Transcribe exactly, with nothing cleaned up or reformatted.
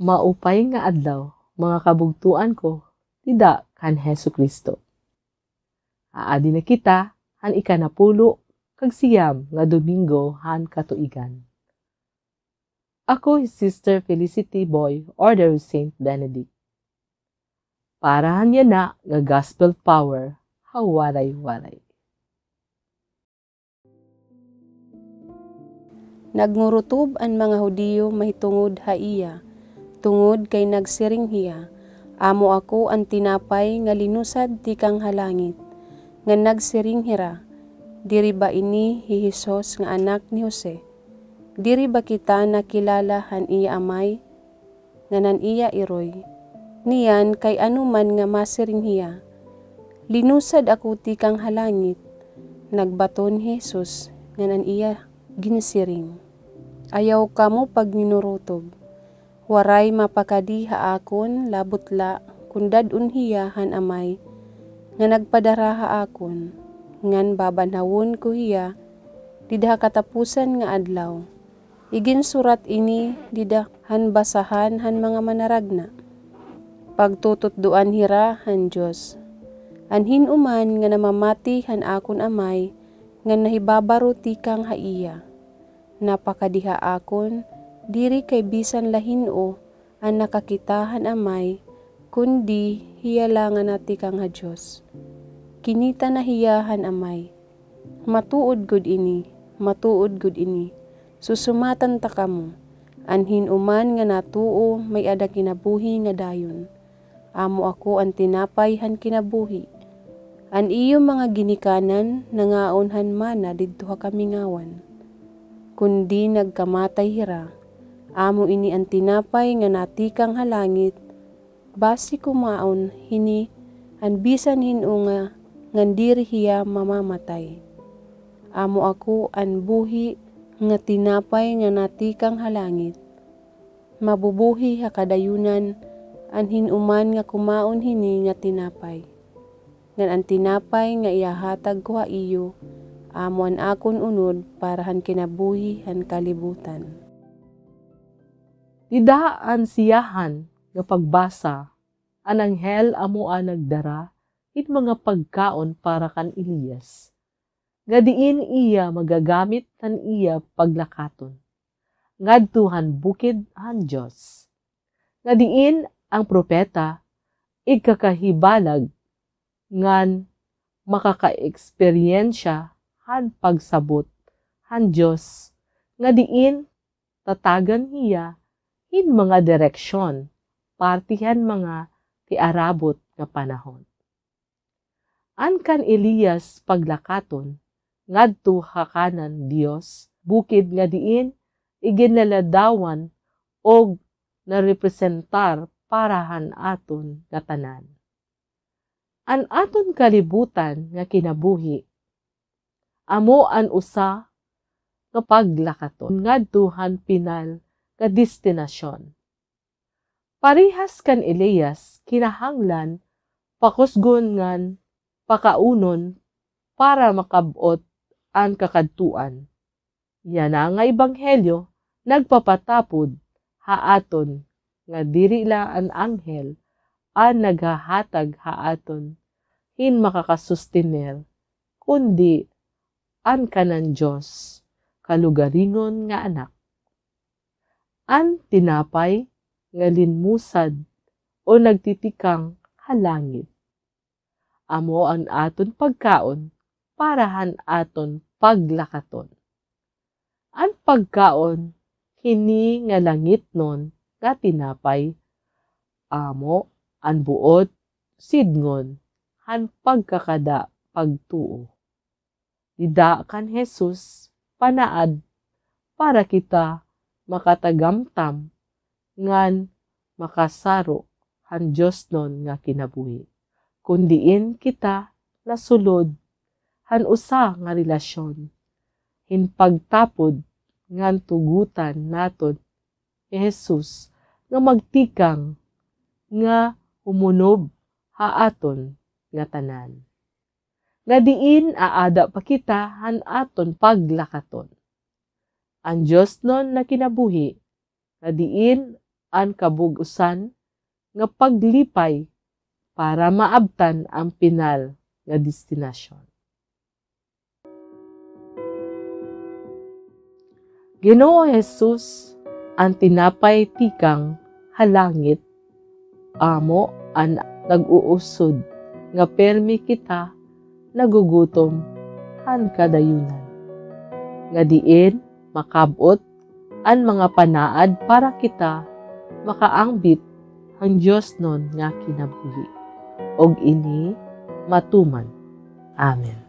Maupay nga adlaw, mga kabugtoan ko dida kan Hesukristo. Aadi na kita han ikanapulo kag siyam nga Domingo han katuigan. Ako hi Sister Felicity Boy, Order of Saint Benedict. Para han yana nga Gospel Power ha Waray-Waray. Nagngurutub an mga Hudiyo mahitungod ha iya, tungod kay nagsiring hiya, "Amo ako an tinapay nga linusad tikang ha langit." Ngan nagsiring hira, "Diri ba ini hi Jesus nga anak ni Jose? Diri ba kita nakilala han iya amay ngan han iya iroy? Niyan kay ano man nga masiring hiya, 'Linusad ako tikang ha langit,'" nagbaton hi Jesus ngan an iya ginsiring, "Ayaw kamo pagngurutub. Waray mapakadi ha akon, labot la kon dad-on hiya han Amay nga nagpadara ha akon, ngan babanhawon ko hiya dida ha katapusan nga adlaw." Iginsurat ini dida han basahan han mga manaragna. Pagtututdoan hira han Dios. An hin-o man nga namamati han akon Amay ngan nahibabaro tikang ha iya, napakadi ha akon, diri kay bisan la hin-o an nakakita han Amay, kundi hiya la nga natikang ha Dios. Kinita na hiya han Amay. Matuod gud ini, matuod gud ini. Susumatan ta kamo, an hin-o man nga natuo may-ada kinabuhi nga dayon. Amo ako an tinapay han kinabuhi. An iyo mga ginikanan nangaon han mana didto ha kamingawan, kundi nagkamatay hira. Amo ini an tinapay nga natikang ha langit, basi kumaon hini an bisan hin-o nga ngan diri hiya mamamatay. Amo ako an buhi nga tinapay nga natikang ha langit. Mabubuhi ha kadayunan an hin-o man nga kumaon hini nga tinapay. Ngan an tinapay nga ihahatag ko ha iyo, amo an akon unod para han kinabuhi han kalibutan. Dida han siyahan nga pagbasa, an anghel amo an nagdara hin mga pagkaon para kan Elias, nga diin iya magagamit han iya paglakaton ngadto han bukid han Dios, nga diin an propeta igkakahibalag ngan makakaeksperyensya han pagsabot han Dios, nga diin tatagan hiya hin mga direksyon parte han mga tiarabot nga panahon. An kan Elias paglakaton ngadto ha kanan Dios, bukid nga diin iginlaladawan og narepresentar para han aton ngatanan. An aton kalibutan nga kinabuhi amo an usa nga paglakaton ngadto han pinal nga destinasyon. Parehas kan Elias, kinahanglan pakusgon ngan pakaunon para makab-ot an kakadtuan. Yana nga ebanghelyo nagpapatapod ha aton nga diri la an anghel an naghahatag ha aton hin makakasustener, kundi an kanan Dios, kalugaringon nga Anak. An tinapay nga linmusad o nagtitikang ha langit. Amo an aton pagkaon para han aton paglakaton. An pagkaon hini nga langitnon nga tinapay, amo an buot sidngon han pagkakada pagtuo. Dida kan Jesus panaad para kita makatagamtam ngan makasaro han diosnon nga kinabuhi, kon diin kita nasulod han usa nga relasyon hin pagtapod ngan tugotan naton hi Jesus nga magtikang nga humunob ha aton ngatanan. Nga diin aada pa kita han aton paglakaton. An diosnon nga kinabuhi, nga diin an kabug-osan nga paglipay para maabtan an pinal nga destinasyon. Ginoo Jesus, an tinapay tikang ha langit, amo an nag-uusod nga pirmi kita nagugutom han kadayunan, nga diin makab-ot an mga panaad para kita makaangbit han diosnon nga kinabuhi. Ug ini matuman. Amen.